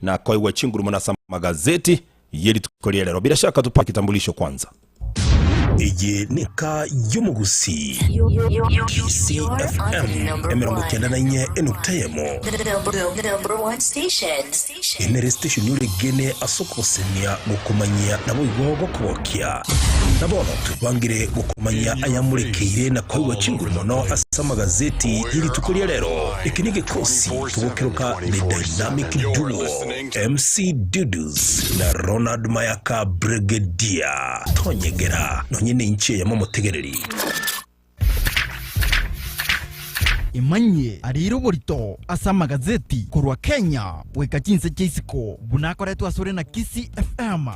Na koigwa chinguru mono ase amagazeti ye rituko ria rero. Bila shaka tupate kitambulisho kwanza. Eye neka y'omogusii. TCFM 94 enukta eyemo. Eye nere station oregene ase okogosemia, gokomanyia naboigo gokogokia. Na bono twebangire gokomanyia ayamorekeire na koigwa chinguru mono ase amagazeti ye rituko ria rero. Eke negekosi togokeroka The Dynamic Duo, MC Dudus na Ronald Mayaka Brigadier. Tonyegera nonye nenchi eyemo omotegereri. Emanyie ariire oborito ase amagazeti korwa Kenya goika chinse chia isiko buna akoretwe asore na Kisii FM.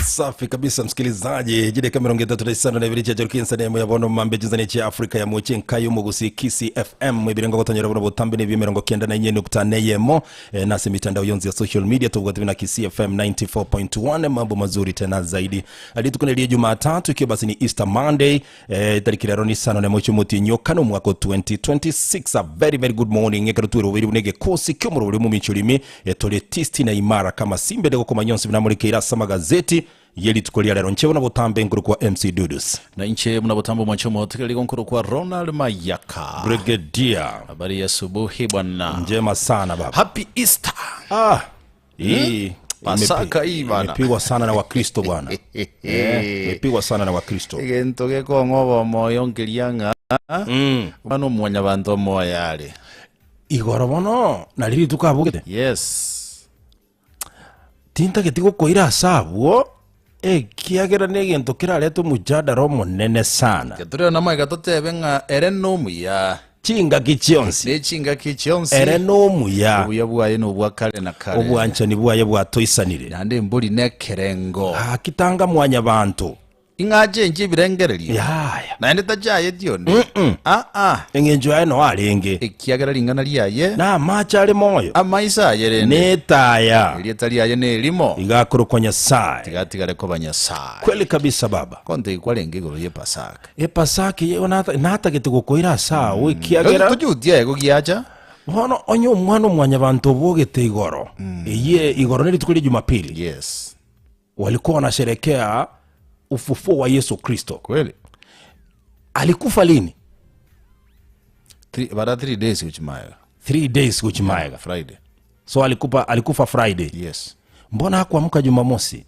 Safi kabisa msikilizaji, jideka 35 chia jarukinsa nemo ya bono mambe jinzani chia Afrika ya mochi nkayo mugusi Kisi FM ibirengo gotonyera bono botambe ni 94 yemo e, nasi mitandao yonzi ya social media tubwate na Kisi FM 94.1 mambo mazuri tena zaidi hadi tukunelie Jumatatu ikiwa basi ni Easter Monday e, tariki rero ni sano na mochi mutinyo kano mwaka 2026 a very very good morning ekero twirubiri bunege kosi kyomururi mu michurimi e, tuli tisti na imara kama simbe ndego komanyonsi binamurikeira ase amagazeti yerituko ria rero nchebona botambe nkuru kwa MC Dudus na inche muna botambo mwachomo tikelego nkuru kwa Ronald Mayaka. Brigadier Habari ya asubuhi bwana. njema sana baba Happy Easter. ah hii Pasaka imepi- hii bana. imepigwa sana na Wakristo bwana eh, imepigwa sana na Wakristo Egento gekong'oba omoyo nkeria ng'a mm. bano omwanya banto omoyo are. igoro bono nari rituko abugete Yes. tintageti gokoira ase abwo ekiagera na egento kerarete omojadara omonene sana Keturero namaiga totebe ng'a ere nomuya chingaki chionsi ne chingaki chionsi ere nomuya obuya bwaye nobwa kare na kare obwanchani bwaye bwatoisanire naende embori nekerengo akitanga mwanya banto ing'ache inche ebirengererio yaya naende tachayetie onde aa eng'encho yaye no arenge ekiagera ring'ana riaye na amache are moyo amaisa aye rende netaya erieta riaye nerimo igakorokwa nyasaye tigatigare koba nyasaye kweli kabisa baba konte ikwarenge igoro ye pasaka epasaka eye natagete gokoira ase awo ekiagera tojutia ego giacha bono onye omwana omwanya banto obogete igoro eye igoro ni rituko ria jumapili yes walikuwa wanasherekea ufufuo wa yesu kristo kweli alikufa lini Three- bara 3 days kuchimaega three days kuchimaega friday so alikupa, alikufa friday yes mbona hakuamka jumamosi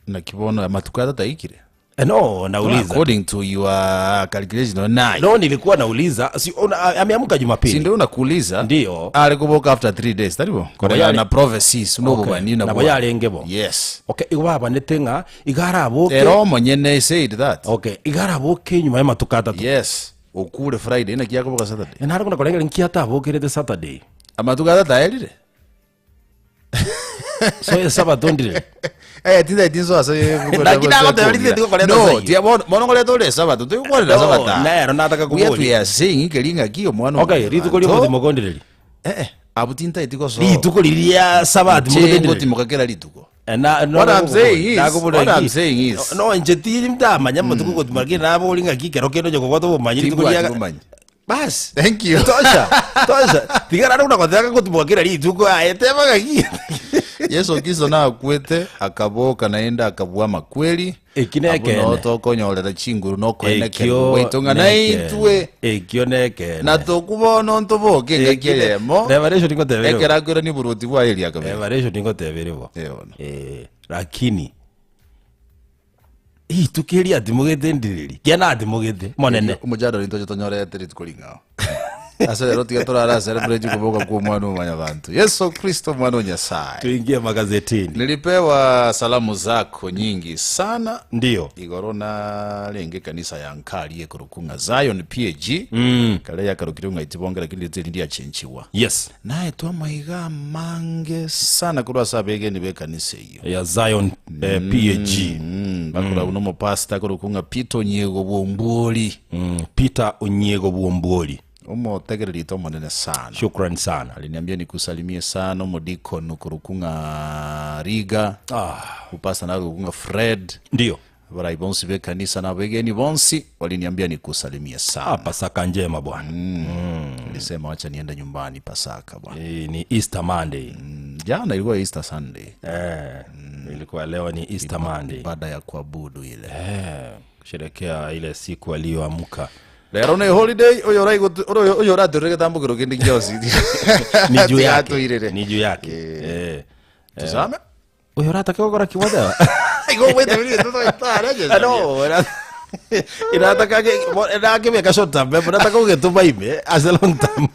nakibono amatuko atataikire Eh, no nauliza according to your calculation nine no nilikuwa nauliza si, una, ameamka jumapili si ndio nakuuliza Ndio. alikuboka after 3 days taribo yari- na prophecies Okay. nobobani Nabo yarenge bo. yes okay igo babanete ng'a igaraboke ero omonyene said that okay igaraboke nyuma y'amatuko atatu yes okure friday naki akoboka saturday nare kuna korengera nki atabokerete saturday amatuko atatu aerire so esabato ndire Eh, tithe tinso ase Naki nagoteba rithe tigokoreta No, sayi. tia bono bono ngoreta ore sabato tigukorera No, sabata nero nataka We are- kuboria. we are saying keri ng'aki omwana okay rituko riomotimo kondireri eh eh abu tintaeti goso rituko riria sabati ngotimoka kera rituko What I'm saying is- what I'm saying is- no nche tindamanya matuko gotima lakini nabori ng'aki kero kende onye kobwata obomanyi rituko Timbwati riaga bomanyi. bas Thank you. tosha tosha tigara runa gotaka gotimoka kera rituko aye teba ng'aki. Yeso Kristo nakwete akaboka naende akabua amakweri. Eki nekeene. Abwo noo tokonyorera chinguru na okoenekerwa Ekio gwaito ng'a nekeene. naintwe Ekio nekeene. na tokwa bono ntoboke engaki Eki ne- eyemo Revelation ngotebere bo. ekero akoirania oboruoti bwaye eria kabere. Revelation ngotebere bo. Eh, bono. Eh, lakini rituko eria atimogete ndiriri kiana atimogete monene Omojadala oito tonyorete rituko ring'ao. Ase rero tiga torara celebrate koboka kwa omwana o mwanyabanto. Yeso Kristo omwana o Nyasaye. Tuingie magazetini. Nilipewa salamu zako nyingi sana. Ndio. Igoro narenge ekanisa ya Nkari ekorokwa ng'a Zion PAG. Kare yakarokirwe ng'a Itibonge lakini rituko eri ndiachenchiwa. Yes. Naetwe amaiga amange sana korwa ase abegeni b'ekanisa eyio. Ya Zion eh, PAG. Bakoragwa nomopastor akorokwa ng'a Peter Onyiego Bwombwori. Peter Onyiego Bwombwori. Omotegereri oito omonene sana. Shukran sana. Aliniambia nikusalimie sana omodikon okorokwa ng'a Riga. Ah. Omopastor nakorokwa ng'a Fred. Ndio. Abarai bonsi b'ekanisa na abegeni bonsi waliniambia nikusalimie sana. Ah, Pasaka njema bwana. Nilisema wacha niende nyumbani Pasaka bwana. Eh, ni Easter Monday. Jana ilikuwa Easter Sunday. Eh, ilikuwa leo ni Easter Monday. Baada ya kuabudu ile. Eh, kusherekea ile siku aliyoamka. Rero nĩ holiday ũyũ ũraigũ- ũyũ ũyũ ũratwĩrire gĩtambũkĩro kĩndĩ gĩoci. Ni juu yake. Tigatũirĩre. Ni juu yake. Eh. Tuzame. Ũyũ ũrataka gũkora kĩmothe. Igo wete vile tũtagĩtara No, irataka ndakĩmĩka short term memory nataka gũgĩtũma ime as a long term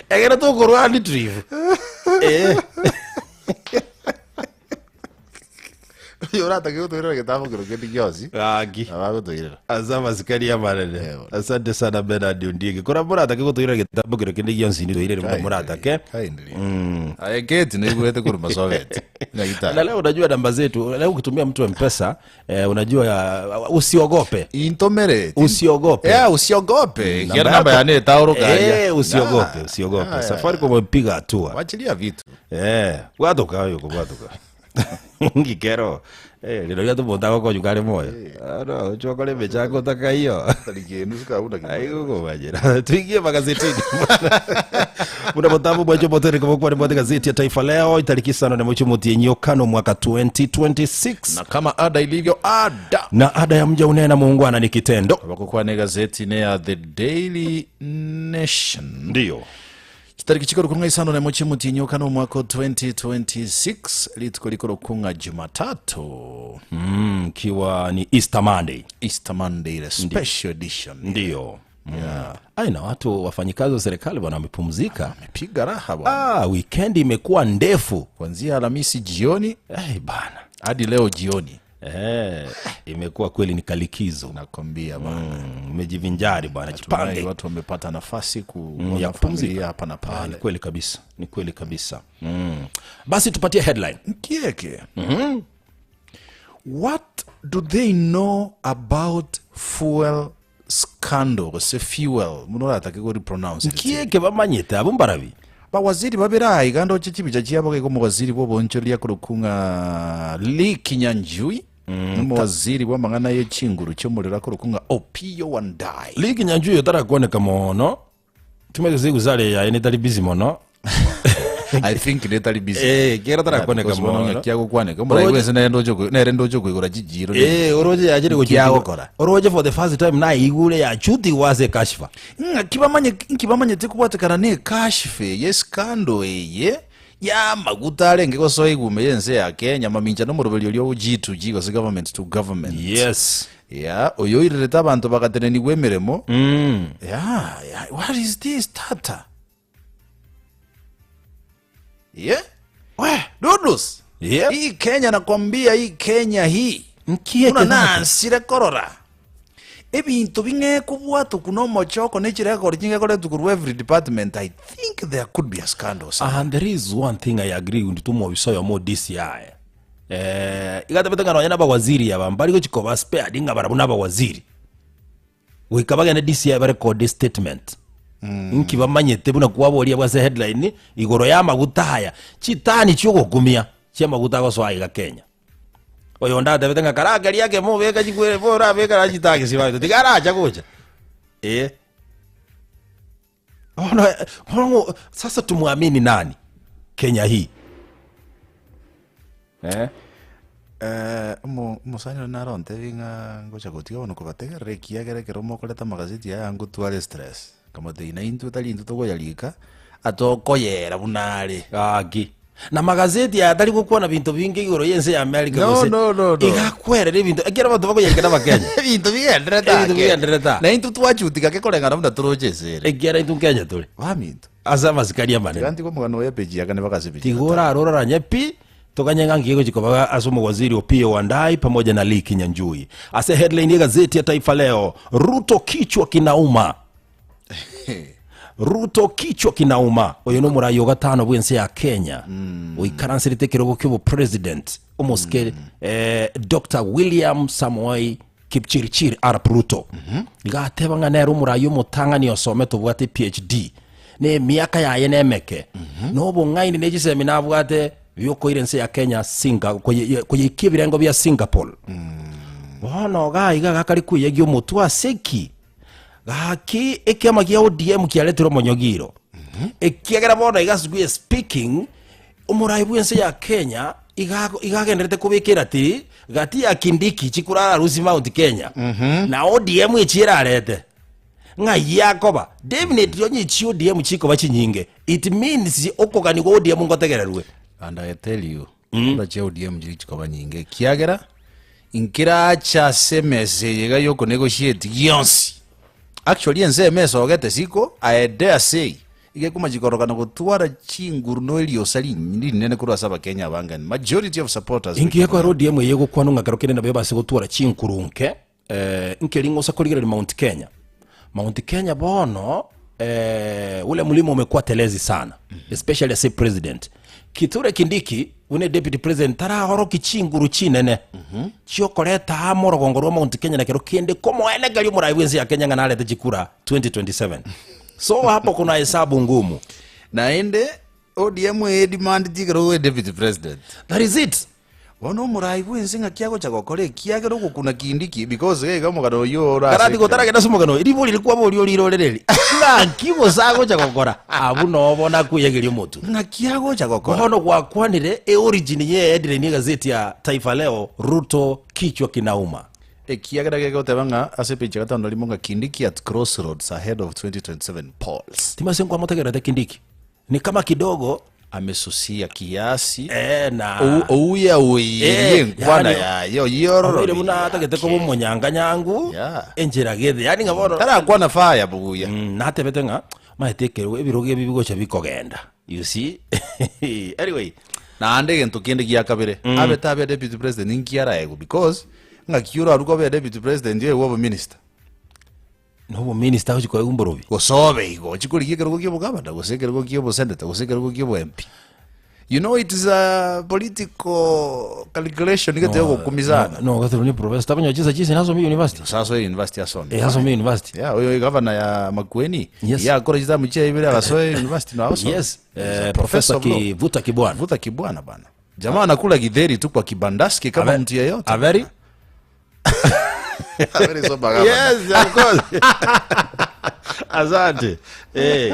egere tũkũrwa retrieve eh Ũyũ ũrataka gũtwĩrĩra gĩtambũkĩro kĩndĩ gĩoci. Gaki. Abagũtwĩrĩra. Asa masikari ya manene. Asante sana Bernard Ondieki. Kora mũratake gũtwĩrĩra gĩtambũkĩro kĩndĩ gĩonsi nĩ twĩrĩre mũno mũratake. Kindly. Aye gate nĩ iguĩte kũruma socket. Na Nyagitari. leo unajua namba zetu, leo ukitumia mtu mpesa eh, unajua uh, usiogope. Intomere. Usiogope. Yeah, usiogope. Namba Kiara namba yako- ya nĩ ĩtaũrũkaria. Eh, usiogope, usiogope. Safaricom wamepiga hatua. Wachilia vitu. Eh, gwatũka ũyũ gwatũka. Ngikero. Eh, rĩrĩa tũmũtaga konyuka arĩ moyo. No, ũcoka rĩ mĩchango ta kaiyo. Tariki nusu kaunda kidogo. Aigũkũmanyĩra. Tuingie magazetini. Muna mutambo mwecho motere kwa kwa ni gazeti ya Taifa Leo itariki sana na mwecho mutienyo kano mwaka 2026. Na kama ada ilivyo ada. Na ada ya mja unena muungwana ni kitendo. Wakokuwa ni gazeti ne ya The Daily Nation. Ndio. Chitariki chikoro kunga isano na mochi mutinyo kano mwaka 2026 lituko likoro kunga Jumatatu. Kiwa ni Easter Monday. Easter Monday ile special edition. Ndio. Yeah. Ai, na watu wafanyikazi wa serikali bwana wamepumzika. Piga raha bwana. Ah, weekend imekuwa ndefu. Kuanzia Alhamisi jioni Ai bana. hadi leo jioni. Eh, imekuwa kweli ni kalikizo. Nakwambia bwana. Umejivinjari bwana, Natumai jipange. watu wamepata nafasi ku ya kupumzika. familia hapa na Ah, pale. ni kweli kabisa, ni kweli kabisa. Basi tupatie headline. Mkieke. What do they know about fuel scandal? Gose fuel. Muno ratake go pronounce it. Kieke bamanyete abo mbarabi. Bawaziri babera igando chichibicha chiabo geko muwaziri bw'obonchoria kurukunga Lee Kinyanjui. N'umuwaziri w'amang'ana y'echinguru cy'omuriro akurukunga Opiyo Wandayi. Ligi nyanjuyo tarakuoneka mono. Tumeze guzale ya ene tari busy mono. I think netari busy. Eh, kera tarakuoneka Because bono mono. ng'akia gokwaneka omorai bwense nere ndoche nere ndoche koigora chijiro. Eh, oroje yajire Kiagokora. Oroje for the first time na igure ya chuti wase kashfa. Nkibamanyete kubwatekana ne kashife ye scandal eye ya maguta arenge gosoa igume yense ya Kenya mamincha n'omoroberi oria o G2G gose government to government. Yes. Ya oyo oirerete abanto bagatenenigwa emeremo. Ya, ya, what is this tata? Yeah. We, Dudus. Yep. Hii Kenya nakwambia hii Kenya hii. Nkieke Una tata. nansire korora. Ebinto bing'ekobwatwa kuna omochoko ne chirecord ching'ekoretwa korwa every department. I think there could be a scandal. And there is one thing I agree with tumo bisoyo mo DCI. Eh, igatabete ngano yana bawaziri aba mbari gochikoba spare dinga barabu n'abawaziri. Goika bagende DCI ba record statement. Nki bamanyete buna kwaboria bwase headline igoro ya maguta haya. Chitani chiogokumia chia maguta gosoa iga Kenya. Oyo ndatabete nga karangeri yake mo beka chikwere bo ra beka ra chitaki sibaito tigaracha gocha. Eh. Ono, ono, sasa tumwamini nani Kenya hii? Eh. Eh, omo- omosani one naro ontebi ng'a ngocha gotiga bono kobategerera ekiagera ekero mokoreta amagazeti aya ngotware stress. Nkamotebia naintwe tari intwe tokoyarika, atokoyera buna are. Gaki. Na magazeti aya tari gokwana binto binge igoro y'ense ya America No, gose no, no, no. iga akwerera ebinto ekero abanto bakoyarika na abakenya. Ebinto bigenderete Ebinto ake. bigenderete aa. Na intwe twachutika ake koreng'ana buna toroche ase ere. Ekiagera intwe Kenya tore Baminto. ase amasikani Tiga amanene. ntige omogano oyo epeji ya kane mpaka ase epeji ya Tiga gatano. orare ororanye pi toganye ng'a nki egochi koba ase omowaziri Opiyo Wandayi pamoja na Lee Kinyanjui. Ase headline y'egazeti ya Taifa Leo, Ruto kichwa kinauma. Ruto kichwa kinauma. Oyo nomorai o gatano bw'ense ya Kenya oikaranserete ekerogo ki'obopresident omosike eh, Dr. William Samoei Kipchirchir arap Ruto. Iga ateba ng'a nere omorai omotang'ani osomete obwate PhD na emiaka yaye nemeke na obong'aini ne chisemi nabwate biokoira ense ya Kenya Singa koye- koyeikia ebirengo bia Singapore. Bono iga iga gakari koyegia omotwe ase ki? Gaki ekiama gia ODM kiaretire omonyogiro. Ekiagera bono iga as we are speaking, omorai bw'ense ya Kenya iga iga agenderete kobeka eratiri gati ya Kindiki chikurara Arusi Mount Kenya na ODM echi erarete ng'ai yakoba definitely onye echi ODM chikoba chinyinge it means okogania gwa ODM ngotegererwe. And I tell you, kura chia ODM chiri chikoba nyinge ekiagera Inkerache ase emesa eye iga y'okonegotiate gionsi. Actually ense ime esogete siko, I dare say, iga ekomachi korokana gotwara chinguru no eriosa rinene korwa ase abakenya abange and majority of supporters Inki gekoera ODM eye egokwanwa ng'a kero kende nabo ebase gotwara chinkuru nke, eh, nkeri ng'osa korigereria Mount Kenya. Mount Kenya bono eh, ule mlima umekuwa telezi sana especially ase president Kithure Kindiki buna deputy president tarahoroki chinguru chinene chiokoreta amo orogongo rwa Mount Kenya na kero kende komoenekeria omorai bwense ya Kenya ng'a narete chikura 2027 so hapo kuna hesabu ngumu Naende ODM eye demand tigere obe deputy president. that is it Bono omorai bwense ng'aki agocha gokora ekiagera ogokuna Kindiki because iga omogano oyio ore ase Karati gotaragenda ase omogano oyo, ribori rikwaba oria orirore reri ng'aki gose agocha gokora abwo nobo nakweyegeria omotwe Ng'aki agocha gokora bono gwakwanire eorigin ye headline y'egazeti ya Taifa Leo Ruto kichwa kinauma Ekiagera gegoteba ng'a ase epeji ya gatano na rimo ng'a Kindiki at crossroads ahead of 2027 polls. Timase nkwamotegererete Kindiki ni kama kidogo Amesusia kiasi eh, na Ou- ouya oirie Eh, enkwana yani, yaye oyiororo obeire buna atagete koba omonyanganyangu Yeah. enchera gethe yani ng'a bono tarakwana fire buya Natebete ng'a maete ekerogo ebirogo ebi bigocha bikogenda you see anyway Naende egento kende gia kabere abe tabe deputy president ninki araegwe because ng'aki orarwe kobe deputy president oegwe obominister Na obominister agochi koegwa mborobi. Gose obe igo ochie korigia ekerogo kia obogavana gose ekerogo kia obosenator gose ekerogo kia obo MP. You know it is a political calculation gete yogokumizana. No, no, ni professor takonyoa chisa chise nasome university. Gose asoe university asome. Eh, asome university. Yeah, oyo governor ya Makueni. Yes. Yakora chitamu chia ibere agasoe university na agosoma. Yes, He's a eh, professor Professor of law. Kivuta Kibwana. Vuta Kibwana bana. Jamaa anakula githeri tu kwa kibandaski kama mtu yeyote. A very A very sober governor. Yes, of course. Asante. Eh.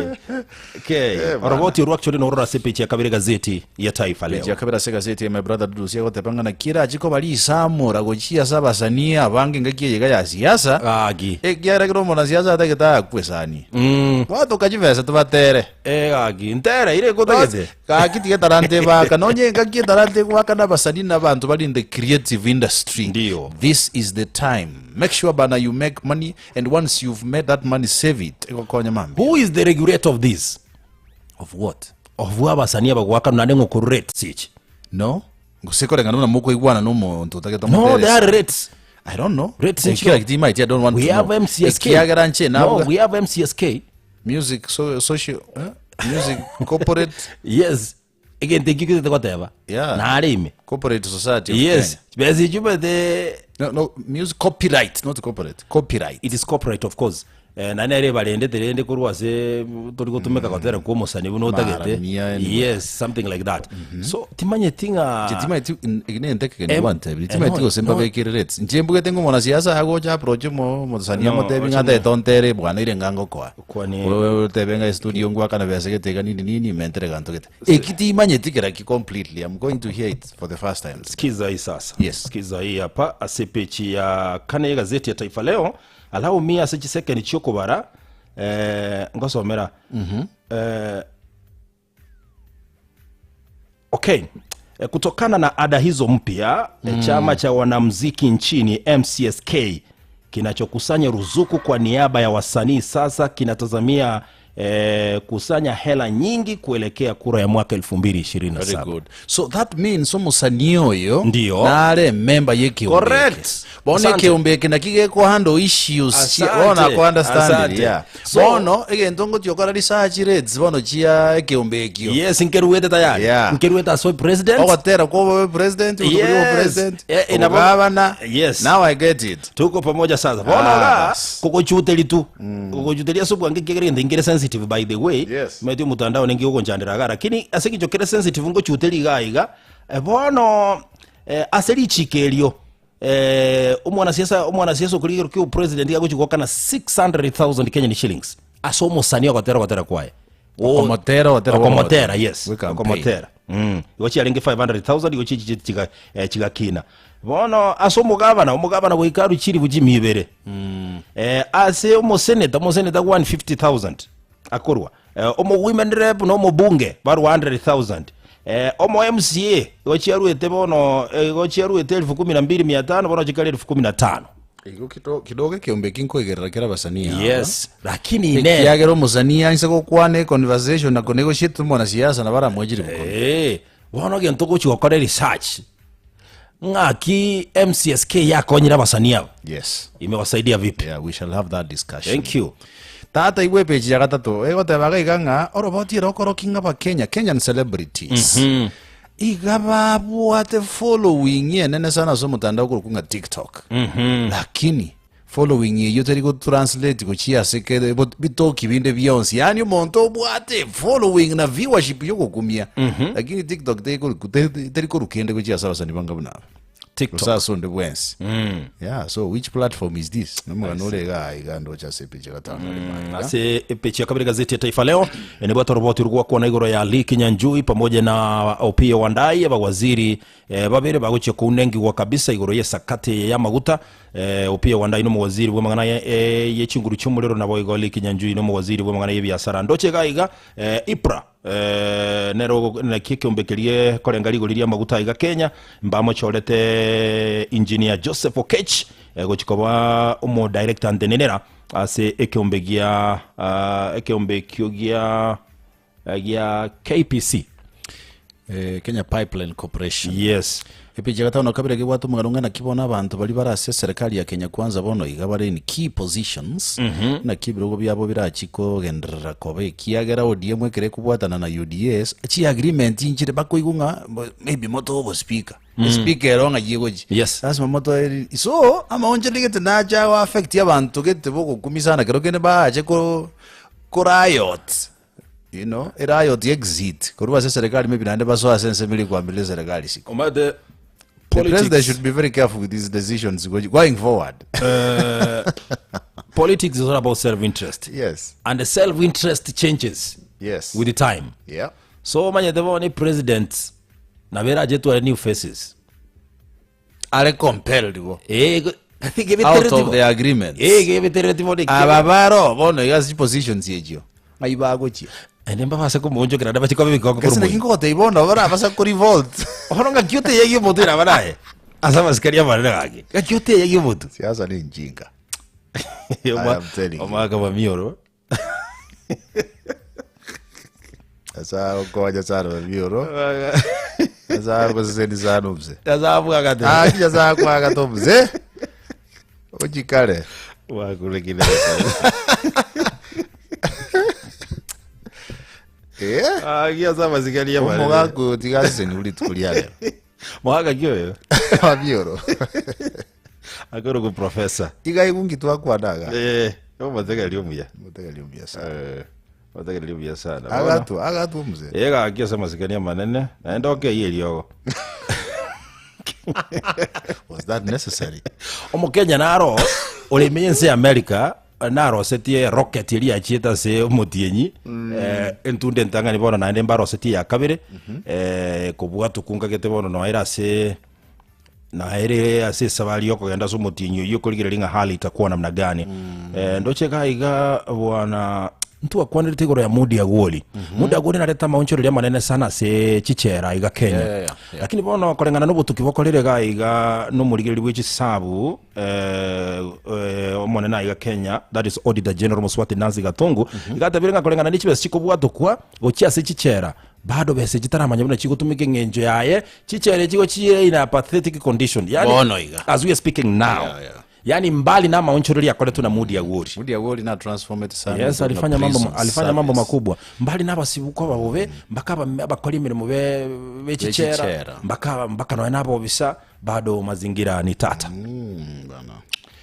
Okay. Oroboti orwo actually norora ase page ya kabere gazeti ya Taifa Leo. Page ya kabere ase gazeti ya my brother Dudu sia goteba ng'a naki erache koba risamora gochia ase abasanii abange engaki eye iga ya siasa Gaki. ekiagera kera omonasiasa atagete agakwa esani Gwatoka chibesa tobatere. Eh gaki, ntere ire gotagete. Gaki tiga etalanta ebaka nonye engaki etalanta egwaka na abasanii na abanto bari in the creative industry. Ndio. This is the time. Make sure bana you make money and once you've made that money save it. Egokonya mambia. Who is the regulator of this? Of what? Of abasanii abagwaka nande ng'okoru rates echi. No. Gose koreng'ana buna mokoigwana na omonto otagete No, omoteresi. there are rates. I don't know. Rates Ekiagera inchio. timaeti, I don't want We to have know. MCSK. Ekiagera nche No, nabwa. we have MCSK. Music so, social eh? Music corporate Yes. Egento ekio gete goteba. Yeah. Nare ime. Corporate society of Yes. Kenya. Besa echio bete No, no, music copyright, not corporate. Copyright. It is copyright of course. Eh, naende nere ebarendete rende korwa ase tori gotumeka gotera kwa omosani buna otagete Maramia anyway. yes something like that so timanyeti ng'a Inche timanyeti eki nente ekegeni Em- gwantebirie eh, timanyeti no, gose no. mbabekere rates inche mbugete ng'a omonasiasa agocha approach omo omosani No, amotebi ng'a oche mo- tete ontere bwana ire ng'a ngokoa Kwani- Wewe otebe ng'a estudio ngwakana besa gete iga nini nini mentere ganto gete eki timanyeti kera ki completely I'm going to hear it for the first time Sikiza hii sasa. Yes. Sikiza hii hapa ase peji ya kane ya gazeti ya Taifa Leo allow me ase chisekeni chiokobara eh, ngosomera eh, okay Eh, kutokana na ada hizo mpya mm. Chama cha wanamziki nchini MCSK kinachokusanya ruzuku kwa niaba ya wasanii sasa kinatazamia eh, kusanya hela nyingi kuelekea kura ya mwaka 2027. Very good. So that means omusani oyo Ndio. nare member yekiumbeke Correct. bono Asante. ekiumbeke naki gekohandle issues Asante. bono ako understand Asante. yeah. So- bono egento ngotiokora research rates bono chia ekiumbe ekio Yes, nkeruete tayari. Yeah. Nkeruete asoe president. ogotera kwa president Yes. yes. president Eh, eh, nabo- gavana Yes. now i get it Tuko pamoja sasa. Bono Ah, ga bas. kukuchuteli tu. Kukuchutelia subu ange kegere ndingire sensitive by the way. Yes. Meti mutandao ningi ukonchandira ga lakini ase kicho kere sensitive ngochuteli ga iga. Eh, bono eh, ase richikerio eh, omwanasiasa omwanasiasa okorigero kia president gagochigokana 600,000 Kenyan shillings ase omosani ogotera ogotera kwaye Okomotera ogotera okomotera yes Gwe campaign. okomotera mm. igo chiarenge 500,000 igo chichi chiga eh, chigakina bono ase omogabana omogabana goika aru chiribu chimibere mm. eh, ase omoseneta omoseneta 150,000 akorwa eh, omo women rep na omobunge baru 100,000 eh, omo mca igo chiaruete bono eh, igo chiaruete 12500 bono chikare 15000 igo kidogo ekiumbe kinkoigerera kera abasanii aba. yes lakini ine ekiagera omusanii ainse gokwana econversation nako negotiate omwanasiasa nabo aramwechire bokono Eh, bono gento gochi gokora research ng'aki mcsk yakonyire abasani aba yes imewasaidia vipi yeah, we shall have that discussion thank you tata igwe page ya gatatu egotebaga iga ng'a oroboti erokoroki ng'a bakenya kenyan celebrities iga babwate following enene sana ase omotandao korokwa ng'a tiktok lakini following eywo teri gotranslate gochia ase kere bitoki binde bionsi yaani omonto obwate following na viewership yogokumia lakini tiktok teri korukende gochia ase abasani banga buna aba tiktok gose ase onde bwensi yeah so which platform is this nomogano ore iga iga ndoche ase epeji ya gatano mm, ase epechi ya kabere gazeti ya taifa leo nibwata roboti rwakwana igoro ya Lee Kinyanjui pamoja na Opiyo Wandayi abawaziri eh, babere bagochia kounengigwa kabisa igoro yesakate ya maguta eh, Opiyo Wandayi nomuwaziri bw'amang'ana ye, eh, yechinguru chiomorero nabo igo Lee Kinyanjui nomuwaziri bw'amang'ana y'ebiasara ndoche iga iga eh, IPRA eh, nero naki ekeombe kerie korenga rigori ria maguta iga Kenya mbamochorete engineer Joseph Okech eh, gochi koba omo director ntenenera ase ekeombe gia ah, ekeombe ekio gia eh, gia KPC eh, kenya pipeline corporation yes epeji ya gatano na kabere gebwate omogano ng'a naki bono abanto baria bare ase eserikali ya kenya kwanza bono iga bare in key positions naki ebirogo biabo birachi kogenderera koba ekiagera ODM ekere ekobwatana na UDAs chi agreement nchire bakoigwa ng'a maybe moto obo speaker speaker ero ng'ai egochi Yes. lasima moto eri so amaonchani gete nacha ago affect abanto gete bogokumia sana kero kende baache ko ko riot you know eriot exit korwa ase serikali maybe naende basoe ase ensemo eria ekwambera eserikali isiko Omanyete The president politics, should be very careful with his decisions going forward. politics is all about self-interest Yes. and the self-interest changes Yes. with the time Yeah. so omanyete bono president nabo erache etware new faces Are compelled go. Eh, Out of the agreements. gebetereti bono Aba baro bono iga ase positions echio. Ng'ai bagochia. ende mbabase komoonchokera nabache koba ebikongo Gese korwa naki moino. nkogotebia bono barabasa ko revolt. Bono ng'aki oteyagia omonto ere abaraye ase amasikari amanene gaki ng'aki oteyagia omonto Siasa ni njinga. I am telling you. omwaka bwa mioro Nyasaye agokonya sana babioro. Nyasaye agoseseni sana omse. Nyasaye abwagate Aki Nyasaye akwagate omse. Ochikare. wakurekire Eh? aki ase amasikari amanene Omogaka oyo tiga aseseni buna rituko ria rero. mwaka ki oyo Babioro. akorokwa professor Iga igu nki twakwanaga. Eh. Omotegereri omuya. Omotegereri omuya sana. Eh, omotegereri omuya sana. Bono, Agatwa, agatwa omuse. egaki ase amasikani amanene, naende okeyie eriogo. Was that necessary? Omokenya naro oremeye ense ya America narosetie rocket eria yachiete ase omotienyi eh, entunde entang'ani bono naende mbarosetie ya kabere eh, kobwatwa kunkagete bono noere ase Naere ase esabari y'okogenda ase omotienyi oyio okorigereria ng'a hali itakuwa namna gani. Eh, ndoche iga iga bwana ntwakwanerete igoro ya Moody Agwoli. Moody Agwoli narete amaonchoreria amanene sana ase chichera iga Kenya. Yeah, yeah, yeah, yeah. Lakini bono koreng'ana nobotuki bokorire iga iga nomorigereria bwe chisabu eh, eh, omonene aiga Kenya that is Auditor General Moswati Nancy Gatungu iga atabire ng'a koreng'ana ne chibesa chikobwatokwa gochia ase chichera Bado besa echi taramanya buna chigotumeka eng'encho yaye, chichere echi igo chire in a pathetic condition. Yani, Bono iga. as we are speaking now. Yeah, yeah. Yani mbali na maonchoreri akoretwe na Moody Awori. Moody Awori na transformed sana Yes, na alifanya mambo, prison alifanya mambo service. makubwa mbali na abasibuko babobe mpaka abakora emirimo be bechichera Bechichera. mpaka mpaka noe nabobisa bado mazingira ni tata Bana.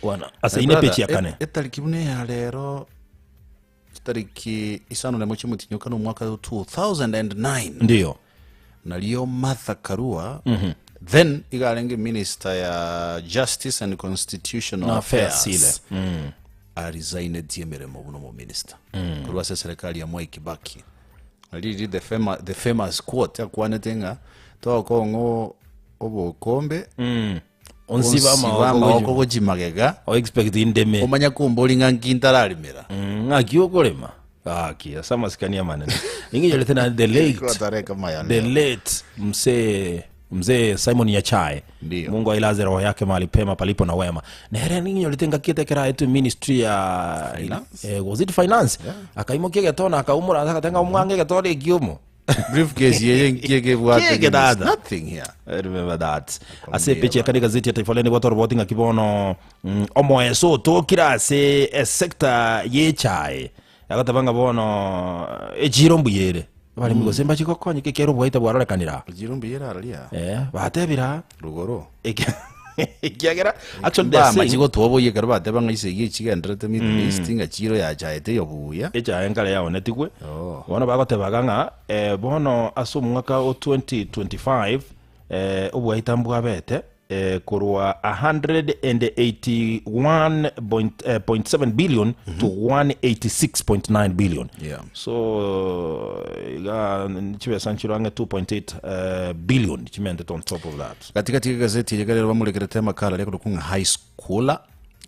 Bwana ase My ine brother, pechi ya kane e- etariki buna ya rero Chitariki isano nemo chi'omotienyi omwaka o 2009 Ndiyo. nario Martha Karua then iga arenge minister ya Justice and Constitutional Affairs Affairs ile. aresigneti emeremo buna omominister korwa ase eserekari ya Mwai Kibaki. Nariri the famous, the famous quote akwanete ng'a togokong'a obokombe Onsibe onsibe amagoko amagoko gochi- gochi magega O expect indeme. omanya kombori ng'a nki ntararimera Ng'aki okorema gaki ase amasikani amanene ing'inyorete na the late Kotareka mayane. the late mzee mzee Simon Nyachae Ndiyo. Mungu ailaze roho yake mahali pema palipo na wema nere ning'inyorete ngaki etekera aetwe ministry ya Finance. eh, was it finance akaimokia egetona akaumora akatenga omwange egetona ekiomo Briefcase yeye nkie kebwate Kiege dada. nothing here. I remember that. Ase epechi ya kane egazeti ya Taifa Leo nigo toroboti ng'aki bono mm, omoeso otokire ase esector y'echae agoteba ng'a bono echiro mbuya ere abaremi gose mbachi gokonyeka ekiagera obwaita bwarorekanire aa. Echiro mbuya ere aria. Eh, batebire aa Rugoro. Eki- ekiagera actually they are Mbamachi saying gotwoboyia ekero bateba ng'a ise eyio echigenderete Middle East ng'a chiro yachaete yobuya. Echae nkare yaonetigwe Oh. bono bagotebaga ng'a eh, bono ase omwaka o 2025 eh, obwaita mbwabete eh, korwa 181.7 billion to 186.9 billion Yeah. so iga chibesa nchiro ang'e 2.8 eh, billion chimentete on top of that Gati-gati y'egazeti eye ekero bamorekerete amakara aria akorokwa ng'a High Schooler,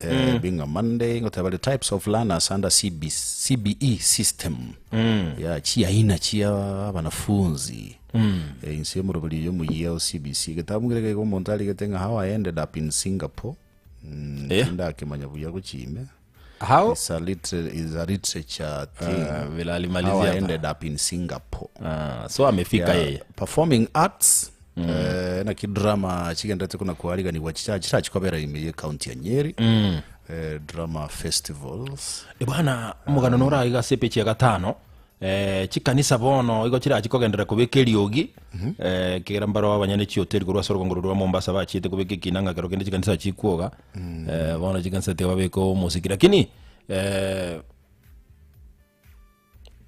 eh, being a Monday, ngoteba bare types of learners under CB, CBE system. Yeah, chiaina chia abanafunzi. Eh, inse y'omoroberi oyo omoyia o CBC. Egetabu nkere keigo omonto arigete ng'a how I ended up in Singapore. Mm, Yeah. Tindakemanya buya gochia ime. How? It's a liter- it's a literature thing. Ah, vile alimalizia How I hapa. ended up in Singapore. Ah, so amefika Yeah, yeye performing arts eh, naki drama chigenderete kona kwariganigwa chicha chirachikobera ime ye county ya Nyeri eh, drama festivals E bwana omogano nore iga ase epeji ya gatano eh, chikanisa bono igo chirachi kogenderera kobeka eriogi eh, ekegera mbaro abanyene chihoteli korwa ase orogongo rwa Mombasa bachiete kobeka ekina ng'a kero kende chikanisa chikwoga eh, bono chikanisa tiga babeke omosiki lakini eh,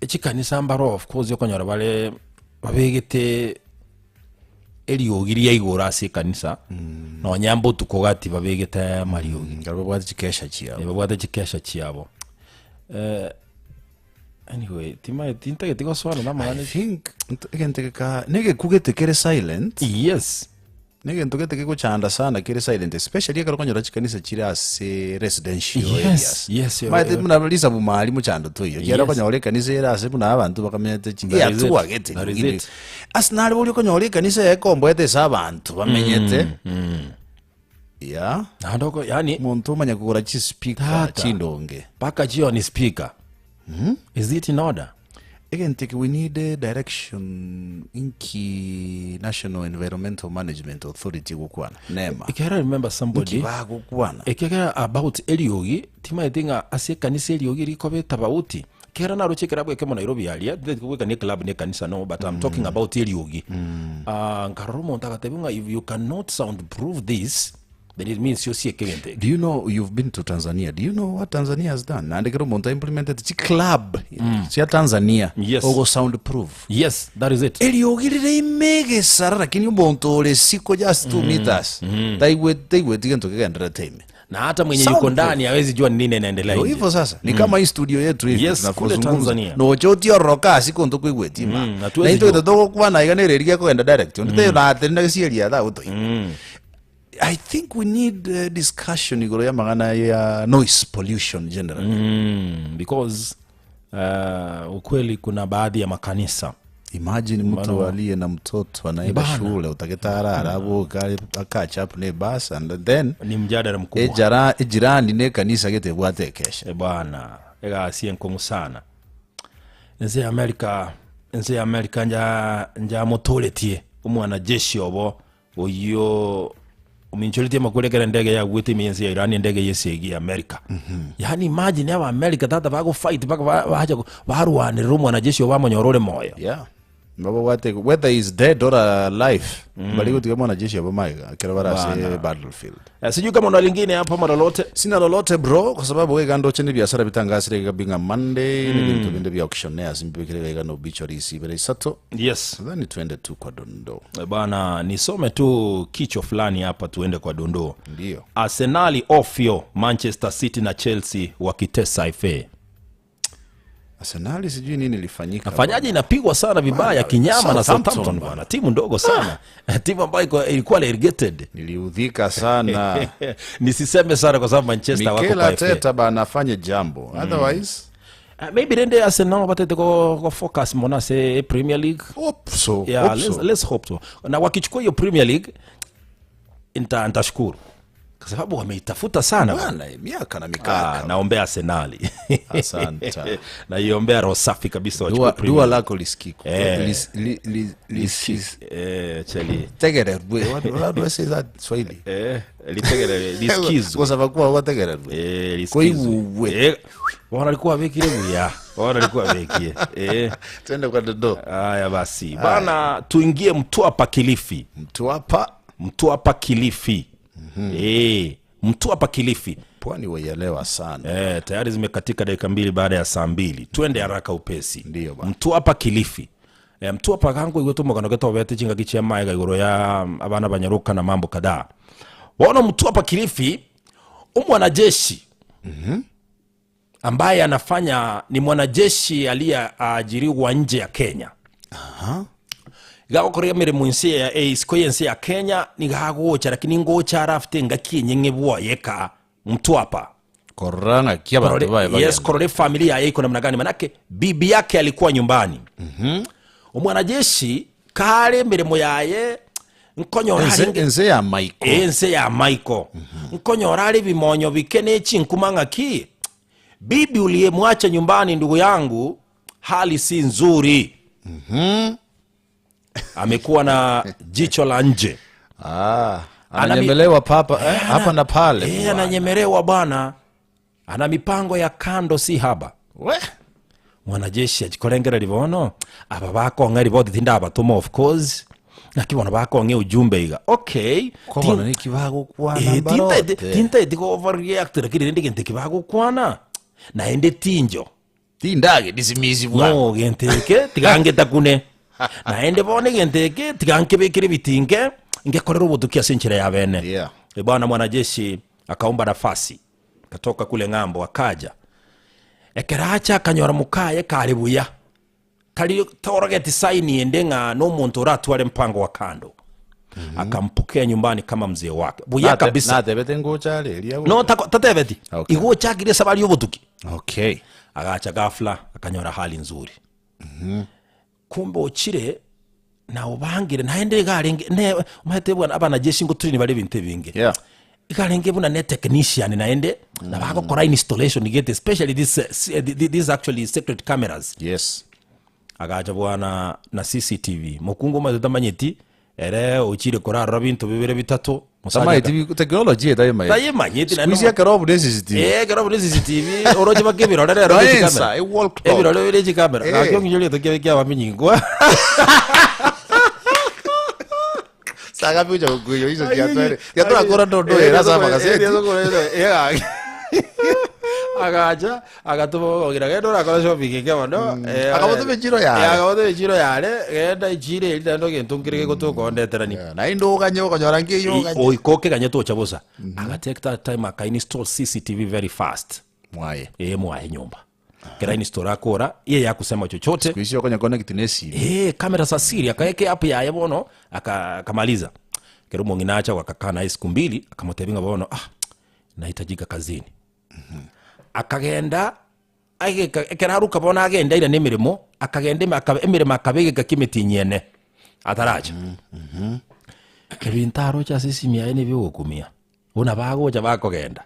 Echikanisa mbaro of course okonyora bare babegete eriogi ria igoro ase ekanisa nonya mbotuko gati babegete amariogi Ekero babwate chikesha chiabo. Eh, babwate chikesha chiabo Eh, anyway timaeti ntageti gosoana na I amang'ana think nt- egento geka negekugete kere silent yes Negento gete kegochanda sana kere silent especially ekero okonyora chikanisa chire ase residential Yes, areas. yes, Omanyete yo- buna risabu mari mochando toiyo ekiagera Yes. okonyora ekanisa ere ase buna abanto bakamenyete chi That is it. eatuagete That is nyingine. it. Ase nare boria okonyora ekanisa ekomboete ase abanto bamenyete yeah. Naende oko yaani Omonto omanya kogora chispeaker Tata. chindonge. mpaka jioni speaker is it in order Egento eke we need a direction inki National Environmental Management Authority egokwana nema Ekiagera I remember somebody inki bagokwana ekiagera about eriogi timaeti ng'a ase ekanisa eriogi rikoba etabauti ekiagera naroche ekerabu ekemo Nairobi aria tintageti kobwekania eclub na ekanisa no but I'm talking about eriogi Ah, nkarora omonto agatebia ng'a if you cannot sound proof this. Then it means osieke egento eke. Do you know you've been to Tanzania? Do you know what Tanzania has done? Naende kera omonto implemented chi club cia Tanzania Yes. ogo sound proof. Yes, that is it. Eriogi rire ime egesara lakini omonto ore siko just 2 meters taigwe taigweti gento kegenderete ime. Na hata mwenye Sound yuko ndani hawezi jua ni nini inaendelea Ndio nje. hivyo sasa ni kama hii studio yetu hivi Yes, kule tunapozungumza. Tanzania. nocho otioroka ase konto koigweti ima Mm, hatuwezi na intwe jua. togokwana iga nere eria gekogenda direct onde mm. naterina gesieri atha gotoi I think we need uh, discussion igoro ya magana ya noise pollution generally Because ukweli kuna baadhi ya makanisa Imagine mtu aliye na mtoto anaenda Bana. shule utaketara araboka akatch up ne bus and then ni mjadala mkubwa ejara ejirani ne kanisa getebwate ekesha E bwana egasie nkongu sana ense ya America ense ya America nja njamotoretie omwanajeshi obo oyo ominchoretie amakuru ekero endege yagwete ime ense ya Iran endege yesegi ya America yani imagine aba America tata bagofight mpaka ba- bacha barwanirira omwanajeshi obo bamonyora ore moyo yeah babwate whether he's dead or alive mm. bali gutiga mwanajeshi abo maiga kero barase battlefield Eh, sijui kama una lingine hapo ama lolote sina lolote bro kwa sababu wega ndoche ni biashara bitangasire gabinga monday mm. ni bintu binde bya auctioneers mbikire wega no obituaries ibere isato yes nadhani tuende tu kwa dondoo Eh, bwana nisome tu kichwa fulani hapa tuende kwa dondoo ndio arsenali ofyo manchester city na chelsea wakitesa fa Arsenali sijui nini ilifanyika fanyaje inapigwa sana vibaya kinyama na Southampton southampton bwana. bwana timu ndogo sana timu ambayo iko- ilikuwa relegated niliudhika sana nisiseme sana kwa sababu manchester wako Mikel kwa FA. Arteta bana afanye jambo otherwise Maybe rende arsenal batete ko, ko focus mona se premier league hope so yeah, hope let's, so. let's hope so na wakichukua hiyo premier league nita- nitashukuru kwa sababu wameitafuta sana bwana. Bwana, miaka na mikaka Ah, naombea arsenali Asante. naiombea roho safi kabisa wachukue dua, Premier dua League. lako lisikiko Eh. Lis- li- li- lis- Eh, cheli tegererwe What- how do I say that Swahili eh, litegere lisikizwe Kwa sababu kuwa wategererwe Eh, lisikizwe. Koiguwe. Eh, bona alikuwa bekire buya bona alikuwa bekie eh twende kwa dodo haya basi bana tuingie mtwapa kilifi mtwapa mtwapa kilifi eh mtwapa kilifi pwani waielewa sana Eh, tayari zimekatika dakika mbili baada ya saa mbili twende haraka upesi Ndiyo bana. mtwapa kilifi e, mtwapa kangu igwetumukano getobete chingaki chia maega igoro ya abana banyaruka na mambo kadhaa waona mtwapa kilifi umwanajeshi ambaye anafanya ni mwanajeshi aliyeajiriwa nje ya kenya gagokorera mirimo insi ya eh, isiko yensi ya kenya nigagocha lakini ngocha arafite ngaki enyeng'e bwoyeka mtwapa koranga kia bantu baye yes bagenda. korore familia yaye iko namna gani manake bibi yake alikuwa nyumbani mm-hmm. omwanajeshi kare mirimo yaye nkonyora Ense- arenge- ense ya maiko ense ya maiko nkonyora ari bimonyo bike nechinkuma ng'aki bibi uliyemwacha nyumbani ndugu yangu hali si nzuri amekuwa na jicho la nje ah, Ana mi- ananyemelewa papa eh, hapa na pale Eh, ananyemerewa bwana ana mipango ya kando si haba we mwanajeshi achikorengera ribono aba bakong'a riboti tindabatuma of course naki bono bakong'e ujumbe iga okay kobono niki bagokwana Eh, mbarote. tintaeti go overreact lakini rende gento eki bagokwana naende tinjo tindage disimisi bwana no gento eke tigangetakune naende bono egento eke tigankebekere ebitinge ngekorera obotuki ase enchera ya bene Yeah. E bwana mwanajeshi akaomba nafasi katoka kule ng'ambo akaja ekeracha akanyora mukaye kare buya tari torogeti saini ende ng'a nomonto oratware mpango wa kando akampokea nyumbani kama mzee wake buya Nate- kabisa natebete ngocha reria no tako- tatebeti Okay. igo ochakire sabari obotuki okay agacha ghafla akanyora hali nzuri kumbe ochire na ubangire naende igarenge ne omanyete bwana abanajeshi ngoturini bare ebinto ebinge Yeah. igarenge buna ne technician naende na bagokora installation gete especially this, this actually secret cameras yes agacha bwana na cctv mokungu omanyete tamanyeti ere ochire korarora binto bibere bitato Musaja Tamaeti technology etayimayeti tayemanyeti na Squeeze ekero obuna CCTV Eh, kero bune CCTV oroche baka ebirore rero Noensa, bie chikamera. e wall clock. Ebirore bire chikamera Eh. gaki ong'inyori eto kia kia baminyingwa Sagapi gocha gokuiyo iso chiatwere. Tiatorakora ndondo ere ase amagaseti. Agacha agatuma ogira genda orakora shopping eke bono. Akabatoma echiro yare. Akabatoma echiro yare genda echiro eri naende egento nkere gegotoka ondeteranie. Naende oganye okonyora nkeiyo oganye. Oika okeganye tocha bosa. Aga take that time aka install CCTV very fast. Mwaye. Ee mwaye nyomba. Kera install akora yeye akusema chochote. Siku hizi okonya connect ne esimi. Eh, kamera za siri akaeke app yaye bono aka- akamaliza. Kero omong'ina acha akakaa naye siku mbili akamotebia ng'a bono ah nahitajika kazini. Akagenda ageka ekero aruka bono agende airane emeremo akagenda ime akaba emeremo akaba egeka kia emetienyi ene ataracha. Ebinto aroche ase esimi yaye nibio ogokumia, buna bagocha bakogenda.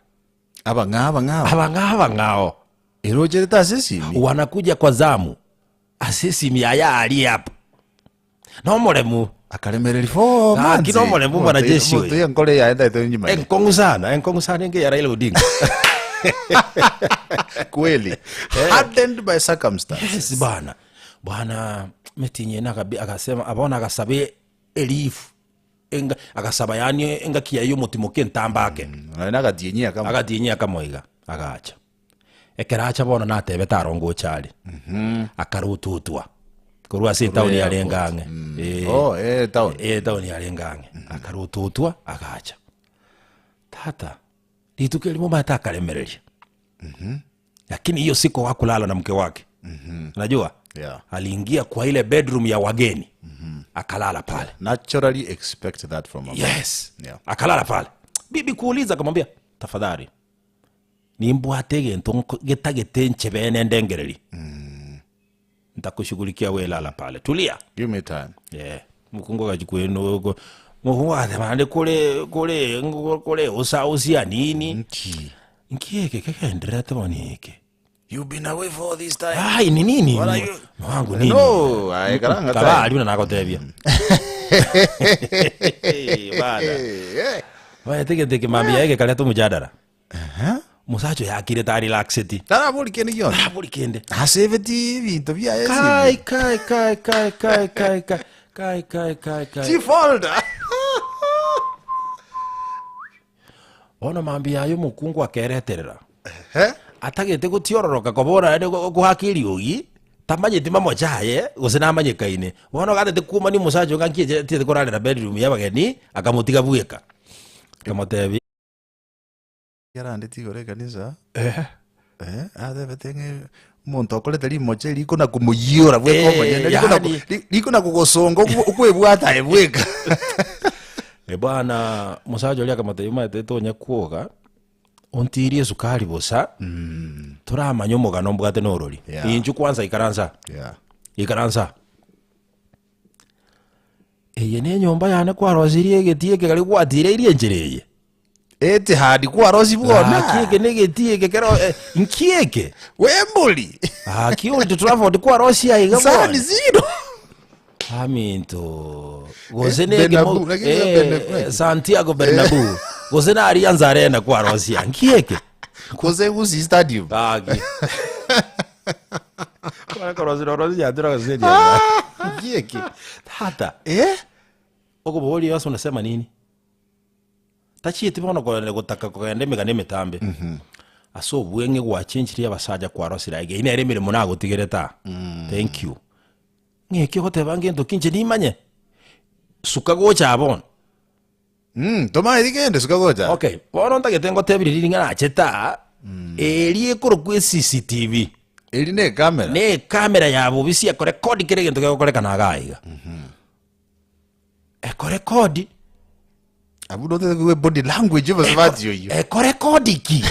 Abang'ao abang'ao. Abang'ao abang'ao. Erocherete ase esimi. Wanakuja kwa zamu ase esimi yaye aria app. Nomoremu. Akaremereria four Gaki months. nomoremu mwanajeshi oyo. Omonto enkoro yaye ntaete nyimanye. Enkong'u sana, enkong'u sana enke ya Raila Odinga. Kweli. Hardened by circumstances. Yes bana. Bwana metinye ene akabi akasema bono agasaba elifu enga agasaba yaani engaki yaye y'omotimoki entambe ake. Naende agatienyi akamo. Agatienyi akamo iga, agacha. Ekero acha bono natebete aronge ocha are, akarototwa korwa ase etaoni yarenge ang'e. Eh, Oh, eh, etaoni. eh, etaoni yarenge ang'e. Akarototwa agacha. Tata, rituko erimo omanyete akaremereria. Lakini hiyo siku hakulala na mke wake. Unajua? Yeah. Aliingia kwa ile bedroom ya wageni. Akalala pale. Naturally expect that from a man. Yes. Yeah. Akalala pale. Bibi kuuliza akamwambia, tafadhali nimbwate egento nko- getagete nchebe ene ndengereri. Ntakushughulikia we lala pale. Tulia. Give me time. Yeah. Mukungu agachikwenu ko mukungu agateba naende kore kore kore osausia nini. Nki. Nki eke kegendererete bono eke. You've been away for all this time. Ai ni nini? What are you- Mwangu nini? No, aye, karanga Kaba time. ari buna nagotebia. Bana. Eh, eh. Baete gete kimambia ege kareta omojadara. Omosacha oyo akire ta relaxed. Tarabori kende gionsi. Tarabori kende. Asebeti ebinto biaye Kai kai kai kai kai kai kai kai kai kai kai. Chifolder. Bono mambia aye omokungu akereterera. Eh? Atagete gotiororoka kobora aye goaka eriogi, tamanyeti mamocha aye, gose namanyekaine. Bono gatete kwomania omosacha oyo ng'a nki tiete korarera bedroom ya abageni, akamotiga bweka. Akamotebia. Yarandeti igoro ekanisa, eh, atebete ng'a omonto okorete rimocha eri rikona komoyiora bweka Eh, omonyene, rikona yaani- ri- rikona kogosonga okwo- okwebwata aye bweka. Eh, bwana omosacha oria akamotebia omanyete tonya kwoga ontirie esukari bosa toramanye omogano mbwate norori Yeah. inchu kwanza ikaransa Yeah. ikaransa eye ne enyomba yane kwarosirie egetii eke kari gwatireirie enchera eye Etihad kwarosi bwona. Gaki eke ne egetii eke kero eh, nki eke Wembley. Gaki Old Trafford kwarosia iga San bwana Siro. Aminto gose Eh, ne eke mo- Bernabeu, lakini eh, Bernabeu. Santiago Bernabeu gose na Allianz Arena kwarosia nki eke Gose Gusii Stadium. Gaki Kwarosire orosia atira gose nki eke tata Eh? okoboria ase unasema nini Tachieti bono kogenda gotaka kogenda emegano emetambe. Ase obweng'e gwachenchirie abasacha kwarosire aiga. Eyio nere emeremo nagotigerete aa. Thank you. Ng'eki ogoteba ngento ki inche nimanye? Suka gocha aa bono. Mm, tomaeti kende suka gocha. Okay, bono ntagete ngotebi riria ring'ana nachete aa, eria ekorokwa eCCTV. Eri ne ekamera. Ne ekamera ya bobisi ekorekodi kera egento kegokorekana iga aiga. Ekorekodi. Abwo notete koigwa ebody language y'omosubati oyio. Ekorekodi ki?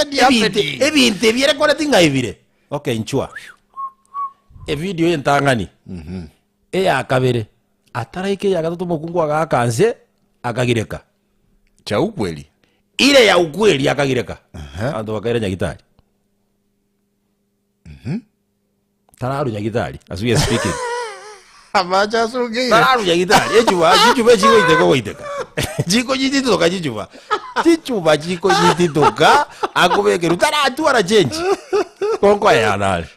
Ni Ebinto happening. ebinto ebi erekoreti ng'a ebire. Okay, inchwa. Evidio entang'ani. Eya kabere, ataraika eya gatato omokungu agaaka nse, akagireka. Cha ukweli. Ire ya ukweli akagireka. Abanto bakaira nyagitari. Tararu nyagitari, as we are speaking. Amache asungeire. Tararu nyagitari, echuba, chichuba chigoiteka goiteka. Chiko chititoka chichuba. Chichuba chiko chititoka, akobekerwa taratwara change. Konkoyana are.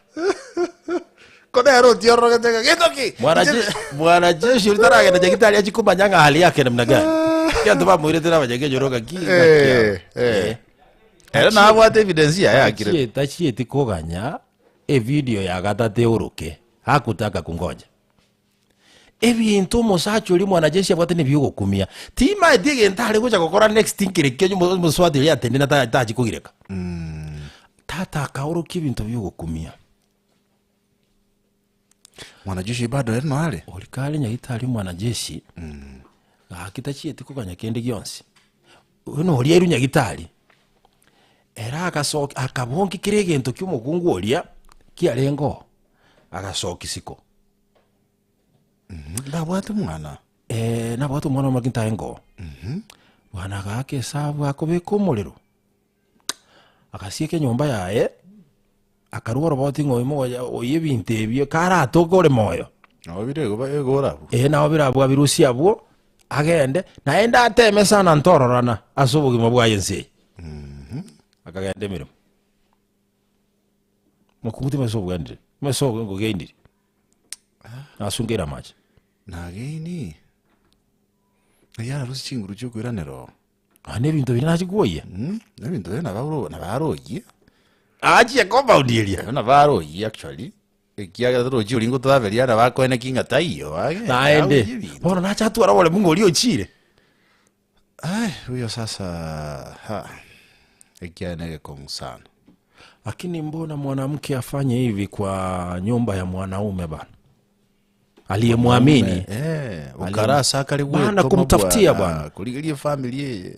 Ko nere otiororogete ng'a gento ki? Mwanajeshi oria taragenda nyagitari achie komanya ng'a hali yake namna gani. Egento bamoirete na abanyakenyoro ng'aki ng'aki Eh, aba. eh. Eh. Ere nabwate evidence yaye akire. Tachieti koganya evideo ya gatato eoroke, hakutaka kungoja. Ebinto omosacha oria mwanajeshi abwate nebiogokumia. Timaeti egento are gocha gokora next nkere ki onye omosubati oria atenena tachi kogireka. Tata akaorokia ebinto biogokumia. Mwanajeshi bado ere noare? Oria kare nyagitari omwanajeshi, gaki tachieti koganya kende gionsi. Oyo noria airwe nyagitari, ere agasoki akabonki kera egento kia omokungu oria kiarenge oo, agasoki isiko. Ndabwate omwana. Nabwate omwana omoke ntarenge oo. Bwana agaaka esabu akobeka omorero, agasieka enyomba yaye, akarwa oroboti ng'a oyo mogocha oyo ebinto ebio karatoke ore moyo. Nabo bire igo igo orabwo. Ee nabo bire abwo abirusie abwo, agende, naende ateme sana ntororana ase obogima bwaye ense eye. Akagenda emeremo. Mokungu timanyeti obwenire, timanyeti ogenire, nasungeire amache. Nageini, naki ararusie chinguru chiokoiranera oo. Naende ebinto biria nachia kwoyia. Ebinto biria nabo nabo aroyie. Achie compound eria. Nabo aroyie actually, ekiagera torochi oria ngotoraberia nabo akoeneki ng'a taiyo agende Naende, aoyie ebinto. bono nacha atware oboremu ng'a oria ochire. Ai, huyo sasa ha, ekiagera na egekong'u sana. Lakini mbona mwanamke afanye hivi kwa nyumba ya mwanaume bana? Aliyemwamini. Eh, okara ase akare Bana gwetoma kumtafutia bwana. Korigeria efamily eye.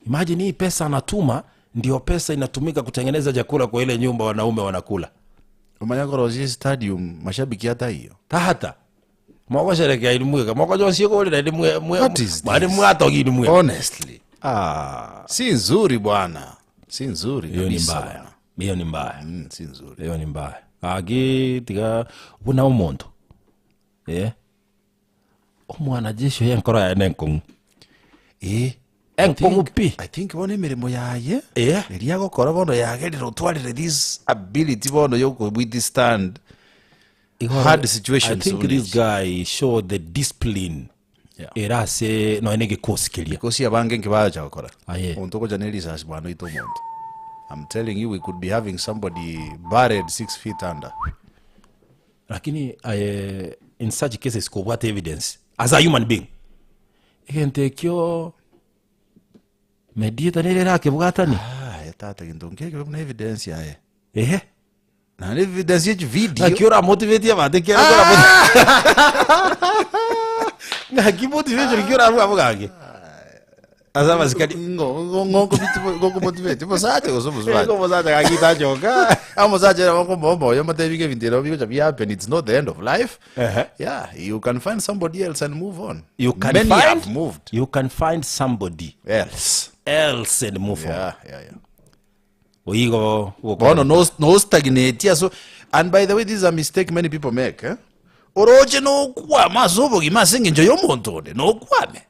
Imagine hii pesa anatuma ndio pesa inatumika kutengeneza chakula kwa ile nyumba wanaume wanakula. Omanya korosia stadium mashabiki ataiyo. Tata mogosherekea inwe mweka mokonyosia korera inwe mwe mwe What is this? mari mwatogi inwe mwe. Honestly. Ah, Si nzuri bwana. Si nzuri hiyo ni kabisa mbaya. bwana. Hiyo ni mbaya. Si nzuri. Hiyo ni mbaya. Agi tiga buna omonto. Eh. Omwanajeshi oyo enkoro yaye nenkong'u. Eh. Enkong'u pi. I think bono emeremo yaye Eh. eria agokora bono yagerire otwarire this ability bono yoko withstand hard situations I think only. this guy showed the discipline Yeah. era ase nonya na egekosi keria. Because abange nkibacha gokora. Aye. Omonto ogocha ne risasi bwana oite omonto. I'm telling you we could be having somebody buried 6 feet under. Lakini aye in such cases kobwate evidence as a human being egento ekio mediator nere erakebwatani. Ah, tata gento nkekebe buna evidence aye. Ehe. Naende evidence ye chivideo. Ng'aki oramotivate abanto ekiagera kora Ng'aki motivation ki orabue abwo gaki? Ase amasikani. Ngokomotivate omosacha gose omosubati? Omosacha gaki tachoka. Omosacha ere okomoa omoyo omotebi ng'a ebinto ebi bigocha bi happen it's not the end of life. Ehe. Yeah, you can find somebody else and move on. You can Many find, have moved. You can find somebody Else. else and move on. Yeah, yeah, yeah. Oigo Bono no no stagnate aso and by the way this is a mistake many people make eh? Oroche nokwama ase obogima ase eng'encho y'omonto onde nokwame.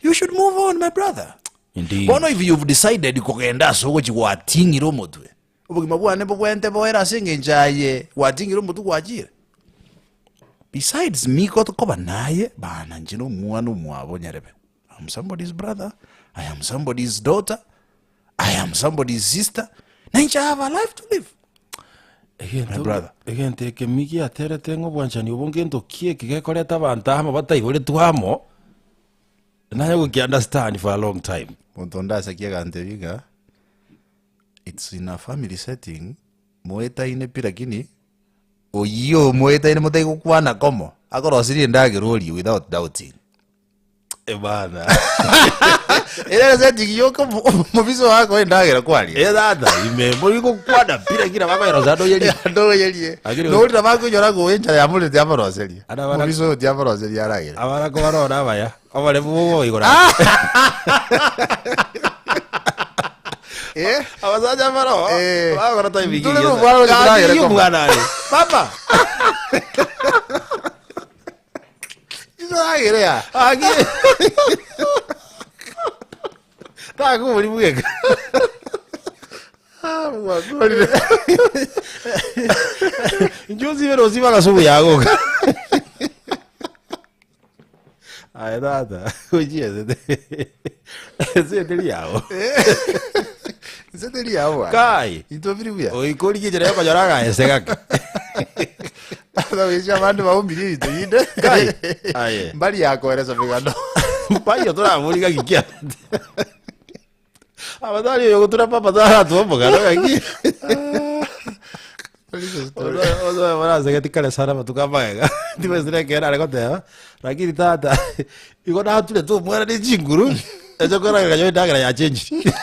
You should move on my brother. Indeed. Bono if you've decided kogenda ase ogochi gwating'ire omotwe obogima bwane bobwente boere ase eng'encho aye gwating'ire omotwe gwachire. Besides me koba naye bana inche nomwana omwabo nyarebe. I'm somebody's brother, I am somebody's daughter, I am somebody's sister, na inche I have a life to live. Egento My brother. egento ekemi giaterete ng'a obwanchani obo ngento ki eke gekoreta abanto amo bataiboretwe amo, naye goki understand for a long time. Monto onde ase kiagantebia ng'a it's in a family setting, moetaine pi lakini oyio moetaine motaigokwana komo, akorosirie endagera orie without doubting. Ebana. Ere setting yoka omobiso wako endagera kwaria. Eh tata, ime muri gokwana pira kira bakoyorosa ndoyerie. Ndoyerie. Lakini- Norira bakoinyora goe enchara yamorete yamoroseria. Ara bara- Omobiso oyo tiamoroseria aragere. Abarako barora abaya. Oboremu bobo igoro. Eh? Abasacha baro. Eh. Bagora ta ibiki. Ntore nomwana oyo ndagere koma. mwana ari. Papa. Ndagere ya. Agi. Taku muri bweka. Ah, mwakorire. Inche osibere osibe agasubu yagoka. Aye tata, ochiesete. Ese teri yago. Inse teri yao bwana. Kai. Intwe biri buya. Oikorigia enchera yokonyora agaese gake. Tata abande baumire ebinto binde. Kai. Aye. Mbari yakoeresa migano. Mpayo toramori gaki kiarete. Abatari oyo gotura papa taratwa omogano gaki. Barasegeti kare sana amatuko amagega tibesire ekero are goteba lakini tata igo naturete omwana ne chinguru eche koragera nyowe endagera yachenchiri.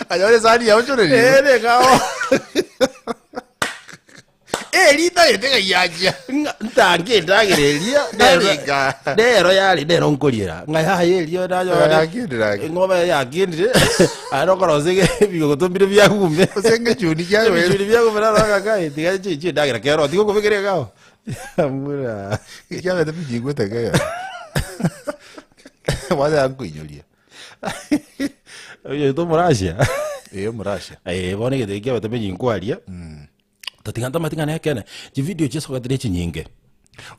Anyore esani yaonchorerirwe. Eh, nekao. Erita gete ng'ai yachia. Ng'a ntange endagera eria nero Naringa. nero yari nero nkoriera ng'a yaya erio nanyora Yakindire ake. eng'ombe yakindire aye nokorosia ege- ebigogoto mbire biagume Gose ngechuni kiagwere. ebichuni biagume naro ng'a tiga chi chi endagera kero tiga okobekera egao Mbura. Kiabete binyigwete kegera. Wacha nkoinyoria. Oyo tomorashia Eh, omorashia. Eh, bono egento eki kiabete menyinko aria Totiga ntomanyeti ng'a nekene, chividio chiasogetire chinyinge.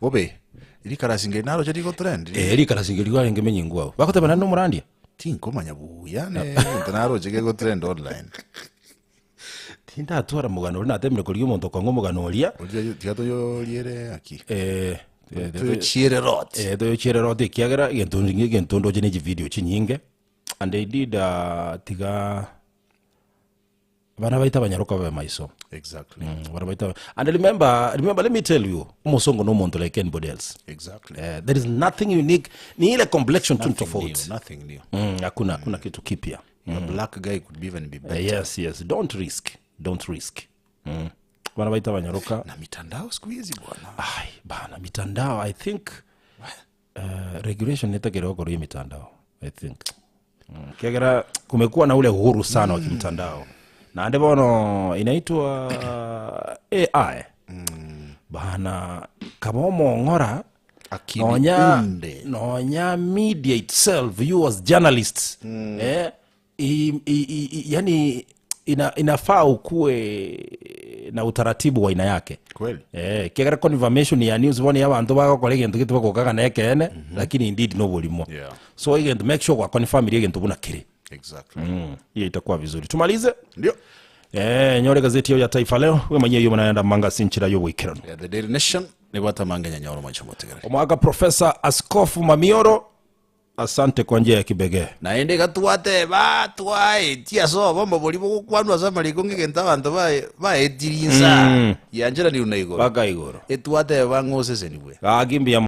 Bobe, rikarasi ngeri naroche rigotrend. Eh, rikarasi ngeri rwarenge menyingu abwo. Bagoteba naende nomorandia? Tinkomanya buya ne egento naroche gegotrend online. Tindatwara mogano oria natemire korigia omonto okong'a omogano oria. Oria tiga toyoriere aki. Eh, Toyochiere rot. Eh, toyochiere rot ekiagera egento egento ndoche ne chividio chinyinge, and indeed tiga. Abana baito abanyaroka babe maiso. Exactly. Abana baito aba- And remember, remember, let me tell you, omosongo no omonto like anybody else. Exactly. There is nothing unique, ni ile complexion tu ni Nothing new, tofauti. nothing new. Hakuna hakuna kitu kipya. A black guy could even be better. Yes, yes, don't risk. Don't risk. Abana baito abanyaroka. Na mitandao siku hizi bwana. Ai, bana mitandao I think regulation netakere okorwa emitandao I think. Kiagera kumekuwa na ule uhuru sana wa kimtandao naende bono inaitwa AI bana kaba omong'ora Akili nonya unde. nonya media itself you as journalists eh, i, i, i, i, yani ina, inafaa ukue na utaratibu wa aina yake Kweli. Eh, kiagera confirmation ya news bono ya abanto bagokora egento gete bagokaga na ekeene lakini indeed noborimo Yeah. so egento make sure gwaconfirmirie egento buna kere Exactly. Hiyo itakuwa vizuri tumalize Ndio. Nyore gazeti yo ya Taifa Leo we mwenyewe yo mnaenda manga sinchira yo bwikirano Yeah, the Daily Nation nibwata mangenya nyoro macho motegere. Omwaka Professor Askofu Mamioro asante kwa njia ya kibegee Naende iga twateba twaetia ase obomo boria bogokwanwa ase amariko ng'a egento abanto bae baetirie insa yancheranirwe na igoro Mpaka igoro etwateba ng'a osesenigwe gaki mbuya.